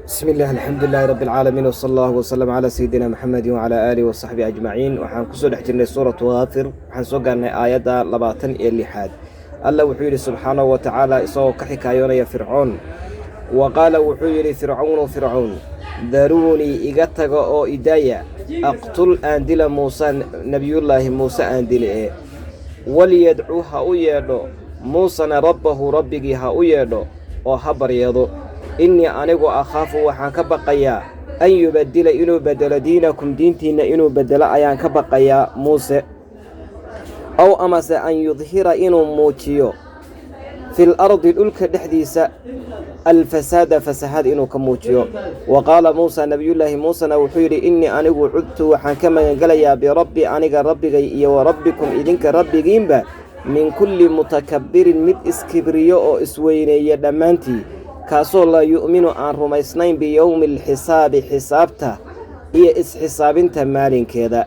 Bismi illah, alxamdu lilahi rabbi alcaalamiin, wsala allahu wasalam calaa sayidina Maxamedi wacalaa aalihi wasaxbihi ajmaciin. Waxaan kusoo dhex jirnay Suuratu Haafir. Waxaan soo gaarnay aayadda 26aad. Alla wuxuu yidhi subxaanahu wa tacaala, isagoo ka xikaayoonaya Fircoon: "Wa qaala," wuxuu yidhi, "Fircawnu Fircown, daruunii, iga taga oo idaaya, aqtul, aan dila, Muusa, Nebiyullaahi Muuse aan dile ee walyadcuu, ha u yeedho, Muusena rabbahu, rabbigii ha u yeedho oo ha baryeedo. Innii anigu akhaafu, waxaan ka baqayaa, an yubaddila, inuu beddelo, diinakum, diintiinna inuu beddelo ayaan ka baqayaa Muuse, aw amase an yudhira, inuu muujiyo, fil ardi, dhulka dhexdiisa, alfasaada, fasahaad inuu ka muujiyo. Wa qaala Muusa, Nebiyullaahi Muusena wuxuu yidhi: Innii anigu cudtu, waxaan ka magangelayaa, birabbi, aniga rabbigay, iyo wa rabbikum, idinka rabbigiinba, min kulli mutakabbirin, mid iskibriyo oo isweyneeya dhammaantii, kaasoo laa yu'minu, aan rumaysnayn, biyowmi alxisaabi, xisaabta iyo isxisaabinta maalinkeeda.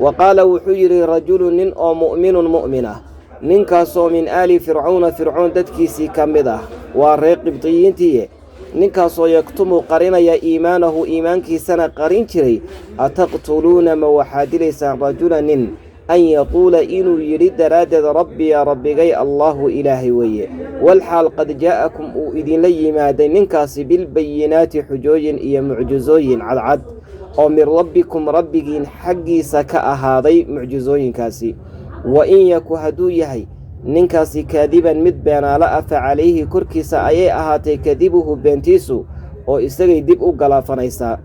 Wa qaala, wuxuu yidhi, rajulu, nin oo mu'minun, mu'min ah, ninkaasoo min aali Fircawna, Fircoon dadkiisii ka mid ah, waa reer Qibdiyiintiiye, ninkaasoo yaktumu, qarinaya, iimaanahu, iimaankiisana qarin jiray: Ataqtuluuna, ma waxaad dilaysaan, rajula, nin, an yaquula, inuu yidhi daraaddeed, rabbiya, rabbigay, Allaahu, Ilaahay weeye, walxaal qad jaa'akum, uu idinla yimaaday ninkaasi, bilbayinaati, xujooyin iyo mucjisooyin cadcad oo min rabbikum, rabbigiin xaggiisa ka ahaaday mucjisooyinkaasi? Wa in yaku, hadduu yahay ninkaasi, kaadiban, mid beenaalo ah, fa calayhi, korkiisa ayay ahaatay, kadibuhu, beentiisu, oo isagay dib u galaafanaysaa.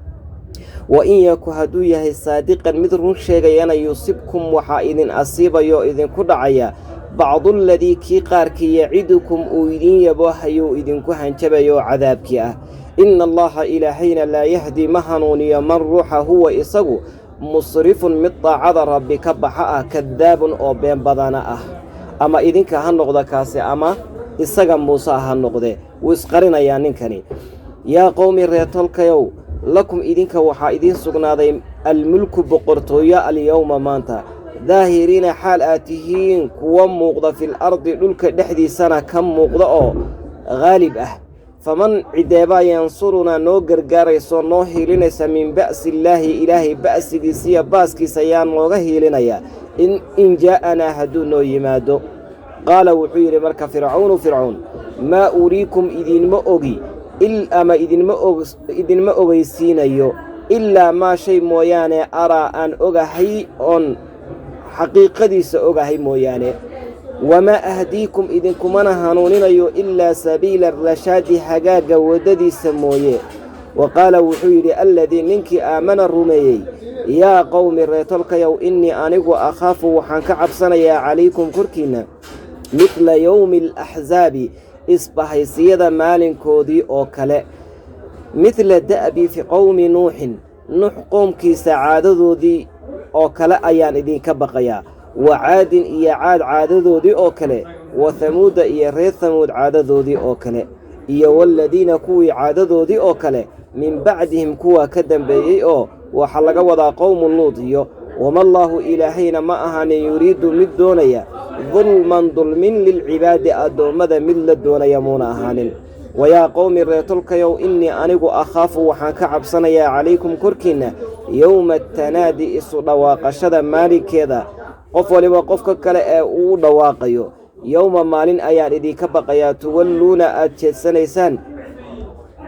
Wa in yaku, hadduu yahay, saadiqan, mid run sheegayana, yusibkum, waxaa idin asiibayo, idinku dhacaya, bacduladii, kii qaarkii, yacidukum, uu idin yaboohayo, idinku hanjabayo, cadaabkii ah. Ina Allaha, Ilaahayna, laa yahdi, ma hanuuniyo, man, ruuxa, huwa, isagu, musrifun, mid daacada Rabbi ka baxa ah, kadaabun, oo been badana ah." Ama idinka ha noqda kaasi ama isaga Muuse ha noqde, wuu isqarinayaa ninkani. "Yaa qowmi, reetolkayow, lakum, idinka waxaa idiin sugnaaday, almulku, boqortooyo, alyowma, maanta, daahiriina, xaal aad tihiin kuwa muuqda, fil ardi, dhulka dhexdiisana ka muuqda oo haalib ah. Faman, cideebaa, yansurunaa, noo gargaarayso, noo hiilinaysa, min ba'si illaahi, Ilaahay ba'sigiisiyo baaskiisa yaa nooga hiilinaya, in jaa'anaa, hadduu noo yimaado? Qaala, wuxuu yidhi marka, Fircawnu Fircawn: Maa uriikum, idinma ogi, ama idinma ogeysiinayo, ilaa maa, shay mooyaane, araa, aan ogahay oon xaqiiqadiisa ogahay mooyaane. Wamaa ahdiikum, idinkumana hanuuninayo, ilaa sabiila arashaadi, hagaagga waddadiisa mooye. Wa qaala, wuxuu yidhi, alladii, ninkii, aamana, rumeeyey: Yaa qowmi, reetolkayow, innii anigu akhaafu, waxaan ka cabsanayaa, calaykum, korkiinna, midla yowmi alaxsaabi, isbahaysiyada maalinkoodii oo kale, midla da'bi fi qowmi Nuuxin, Nuux qoomkiisa caadadoodii oo kale ayaan idinka baqayaa, wa Caadin, iyo Caad caadadoodii oo kale, wa Hamuuda, iyo reer Hamuud caadadoodii oo kale, iyo waaladiina, kuwii caadadoodii oo kale, min bacdihim, kuwaa ka dambeeyey, oo waxaa laga wadaa qowmu Luud. Iyo wamallaahu, Ilaahayna ma ahaanin, yuriidu, mid doonaya, dulman, dulmin, lilcibaadi, addoommada mid la doonaya muuna ahaanin. Wayaa qowmi, reetolkayow, innii anigu akhaafu, waxaan ka cabsanayaa, calaykum, korkiinna, yowma atanaadi, isu dhawaaqashada maalinkeeda, qof waliba qofka kale ee uu dhawaaqayo. Yowma, maalin ayaan idinka baqayaa, tuwalluuna, aad jeedsanaysaan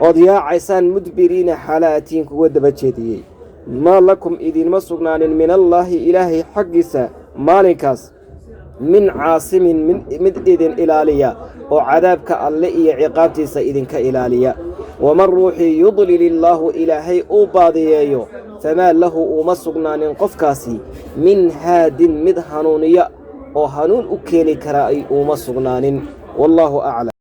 ood yaacaysaan, mudbiriina, xaala atiin kuwa daba jeediyey. Maa lakum, idinma sugnaanin, min allaahi, Ilaahay xaggiisa, maalinkaas, min caasimin, mid idin ilaaliya oo cadaabka Alle iyo ciqaabtiisa idinka ilaaliya. Waman, ruuxii, yudlil illaahu, Ilaahay uu baadiyeeyo, famaa lahu, uuma sugnaanin qofkaasi, min haadin, mid hanuuniya oo hanuun u keeni kara ay uuma sugnaanin. Wallaahu aclam.